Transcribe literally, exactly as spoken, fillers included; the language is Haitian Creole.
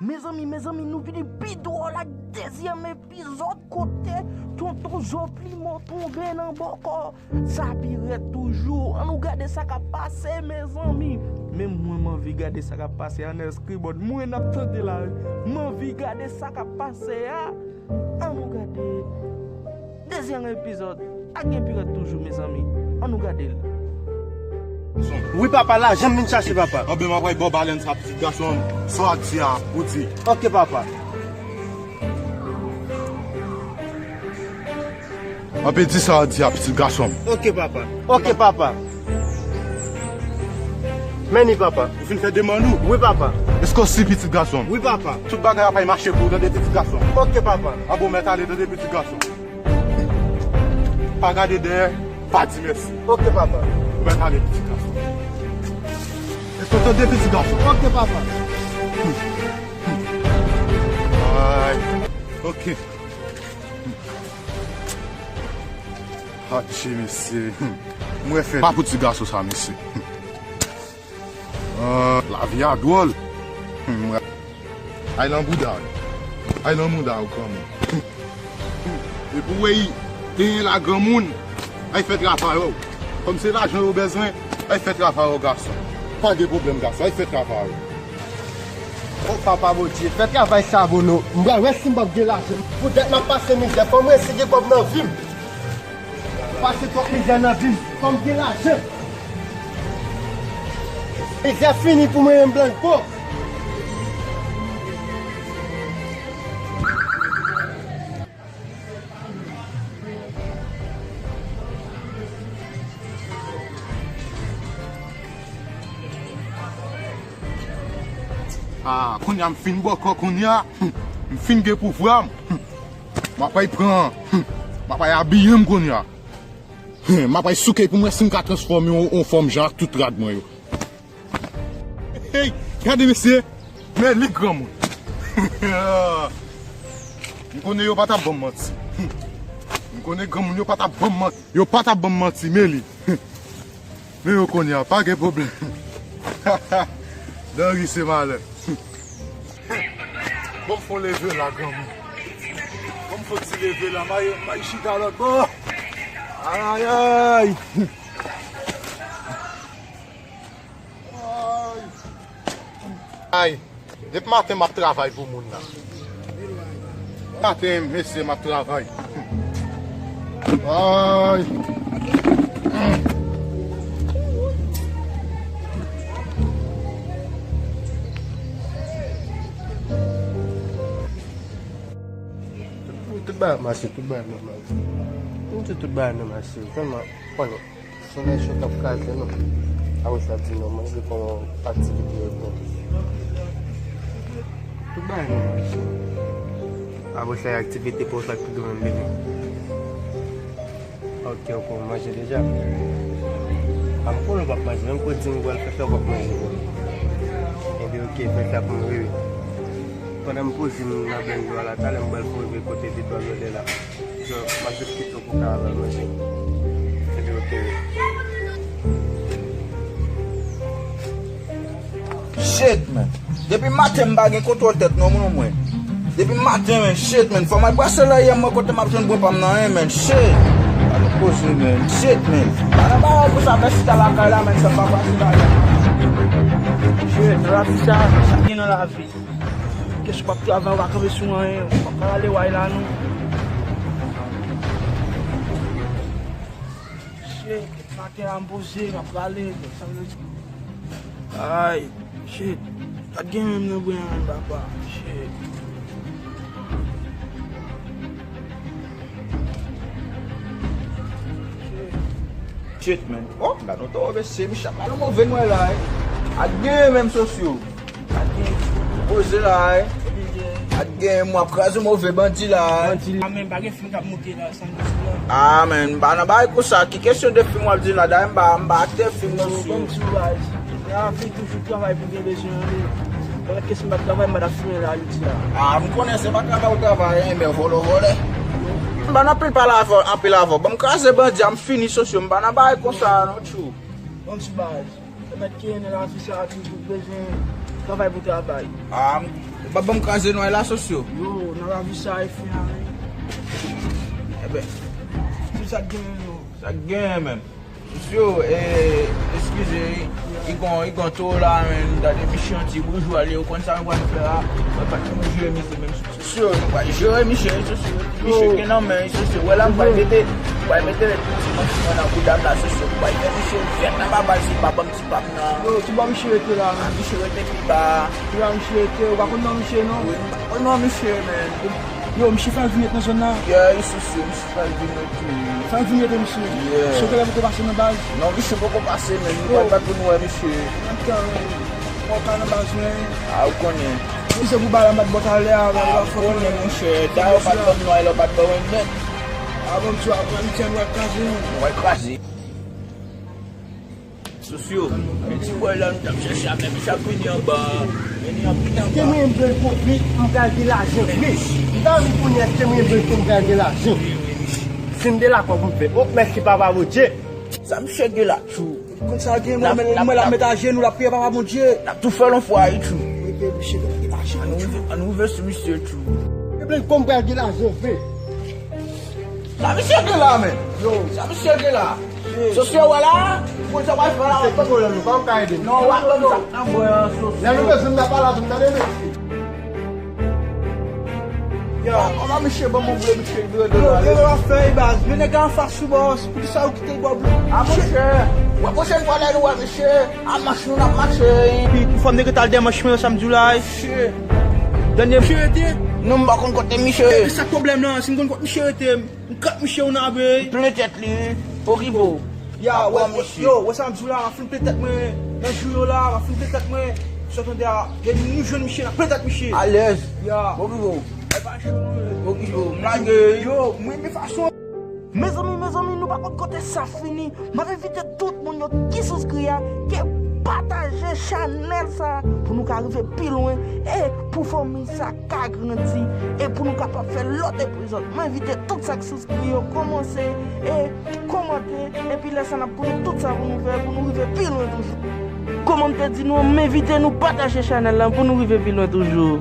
Mezanmi, mezanmi, nou vini pi dwòl ak dezyèm epizòd kote Tonton Zo Pliman tonbe nan bòkò. Sa pi rèd toujou. Ann nou gade sa k ap pase, mezanmi. Menm mwen, m anvi gade sa k ap pase an eskrimòd. Mwen ap tande la wi. M anvi gade sa k ap pase a. Ann nou gade dezyèm epizòd. Ak gen pi rèd toujou, mezanmi. Ann nou gade l. Wi, papa, lajan m vin chache, papa. Anben, m ap pral ba w balèn sa, pitit gason m. Sa w ap di a, ou di. Ok, papa. Anben, di sa w ap di a, pitit gason m. Ok, papa. Ok, papa. Men li, papa. Ou fin fè demann ou? Wi, papa. Èske w si, pitit gason m? Wi, papa. Tout bagay ap pral mache pou ou, tande, pitit gason m. Ok, papa. Anben, ou mèt ale, tande, pitit gason m. Pa gade dèyè, pa di mèsi. Ok, papa. Ou mèt ale, pitit gason. Èske w tande, pitit gason? Ok, papa. Ay. Ok. Adje, mesye. Mwen fè pa pou ti gason sa, mesye. Ah, lavi a dwòl. Hmm, mwen. Ay nan bouda w. Ay nan mouda w, granmoun. Epi w wè, genyen la, granmoun. Ay fè travay ou. Kòm se lajan yo bezwen, ay fè travay ou, gason. Pa gen pwoblèm, gason. Ay fè travay ou. O papa Bondye, fè travay sa pou nou. M pral wè si m p ap gen lajan. Poutèt m ap pase mizè, fò m resi gen kòb nan vi m. Pase twòp mizè nan vi m, fò m gen lajan. Mizè fini pou mwen, m blanko. Ah, kounye a m fin bòkò, kounye a m fin gen pouvwa m. M ap pral pran, m ap pral abiye m kounye a. M ap pral souke pou m wè si m ka transfòme yon, yon fòm jan ak tout rad mwen yo. Hey, gade mesye, men li granmoun. M konnen yo pa t ap ban m manti. M konnen granmoun yo pa t ap ban m manti. Yo pa t ap ban m manti, men li. Men yo kounye a, pa gen pwoblèm. Nan ri se malè. Bon, fò leve la, granmoun. Bon, fò ti leve la, may, may chita lòt bò. Ayayay. Ay. Depi maten m ap travay pou moun nan. Maten, mesye, m ap travay. Ay. Tout bagay ap mache, tout bagay ap mache. M di tout bagay ap mache, tèlman, konnen. Se yon nèg yo k ap kraze nou. Apre sa, di nou, mwen vle fè yon aktivite yo pou. Tout bagay nou mache. Apre sa, aktivite pou sa ki gen menm bebe. Ok, ok, ou manje deja? A m konnen w p ap manje, menm kote m pral fè sa, w p ap manje. Ebyen, ok, fè sa pou mwen, bebe. Pandan m poze m nan blenndè a la, talè m pral fè w rive kote de twa lòt la. So, m ap jis kite w pou w ka al manje. Epi, ok. Shit, man. Depi maten, m pa gen kontwòl tèt non, moun mwen. Depi maten, man, shit, man. Fò m al brase lè yè, mwen, kote m ap jwenn bwen pa m nan, hein, man. Shit. Pa gen koze, man. Shit, man. Pa nan bagay konsa, fè chita lakay la, man. Sa pa fasil, la. Shit, lavi sa, sa gen nan lavi. Kèch w p ap travay, w pa kanpe sou anyen, w p ap ka ale way la non. Shit, maten a m poze, m ap prale, sa vle di. Ay, shit, pa t gen menm nan bwen an, papa, shit. Shit, man. Oh, gad yon tò mesye, misye ap pale move nwè la, eh. Ak gen menm sosyo. Ak gen poze la, eh. Ak gen mwen ap kraze move bandi la, eh. Bandi la, men pa gen fim k ap monte la, san dosi la. Ah, man, m pa nan bagay konsa. Ki kesyon de fim w ap di la? Dayè, m pa, m pa aktè fim non, sou. Bandi baz. Nan lavi toujou travay pou gen bezwen an li. Pandan kesyon pa travay, m pa t ap fini la, jodi a. Ah, m konnen se pa travay ou travay, hein, men vòlè w vòlè. M pa nan anpil pale avè w, anpil avè w. Ban m kraze bandi a, m fini sosyo, m pa nan bagay konsa non, tchou. Bandi baz. Sa mèt ke nan lavi sa a toujou bezwen Travay pou travay. Ah, ou pa ban m kraze nou la, Sosyo? Yo, nan lavi sa e fè a, men. Eben, se sa k genyen, yo. Sa k genyen, menm? Sosyo, eh, eskize, i gon, i gon to la, men, gade misye yon ti boujwa li, ou konn sa nou pral fè a, mwen pa t konn jere misye menm. Sosyo, nou pral jere misye, Sosyo, misye gen nan men, Sosyo, wè la, m pral mete, m pral mete ti manch mwen nan bouda m la, Sosyo, m pral fè misye fèt anba bal si pa ban m ti pa m nan. Yo, ti bò misye rete la, men. Ah, misye rete pi ba. Pi ba misye rete, ou pa konn non misye, non? Wi, m pa konn non misye, men. Yo, misye fè l vin ret nan zòn nan. Yeah, Sosyo, misye fè l vin ret wi. Fè l vin ret, misye. Yeah. Misye genlè poko pase nan baz. Non, misye poko pase, men nou pral bat pou nou wè misye. Antan, men. Mwen pa nan baz, men. Ah, ou konnen. Misye pou bagay la, m bat bò talè a, men. Ah, ou konnen, monchè. Dayè, ou pa t ban m non, lè ou pa t ban mwen nèt. Ah, bon, misye ap pran misye, nou ap kraze, non. Nou ap kraze. Sosyo, men ti bòy la nou t ap chèche a, men misye ap vini anba. Men li ap vini anba. Ke mwen menm blan konpli, m pral gen lajan. Men, m ta anvi konnen èske mwen menm blan konpli m pral gen lajan. Si m te lakò pou m fè. O, mèsi papa Bondye. Sa misye gen la, tjou. Konn sa gen, mwen, mwen, mwen la met ajenou, l ap priye papa Bondye. N ap tou fè l yon fwa, wi, tjou. Mwen gen misye gen lajan. Ann rive, ann rive sou misye, tjou. Mwen menm blan konpli m pral gen lajan, vre. Sa misye gen la, men? Yo. Sa misye gen la? Sosyo, wè la? Pou sa w al fè la, w ap ban m. Non, w ap ban m sa nan bwè an, Sosyo. Lè nou bezwen m nan pale avè m, tande, mesye. Yo, kòman misye ban m yon vre misye grandè la? Yo, w ap fè, baz. Men nèg la anfas ou, bòs. Poukisa ou kite l ba w blo? A, monchè. Wè, pwochèn fwa lè nou wè misye, a manch nou n ap mache. Pi, fò m te gentan al dèyè manch mwen, sa m di w la, wi. Dènye misye rete? Non, m pa konn kote misye. E sa k pwoblèm nan, si m konn kote misye rete, m kat misye ou nan abe. Plen tèt li, wi. Okipe w. Ya, wè, yo, wè sa m di w la, m ap fin plen tèt mwen. Nan jou yo la, m ap fin plen tèt mwen. Sa w tande a, gen nou jwenn misye, n ap plen tèt misye. Alèz. Ya. Okipe w. E pa cho non, wi. Okipe w. M lage. Yo, mwen renmen fason. Mezanmi, mezanmi, nou pa konn kote sa fini. M ap envite tout moun yo ki souskri a, ke pataje chanèl sa pou nou ka rive pi lwen e pou fanmi sa ka grandi e pou nou kapab fè lòt epizòd. M envite tout sa k souskri yo kòmanse e kòmante, epi lè sa n ap pote tout sa pou nou fè, pou nou rive pi lwen toujou. Kòm m te di nou, m envite nou pataje chanèl la pou nou rive pi lwen toujou.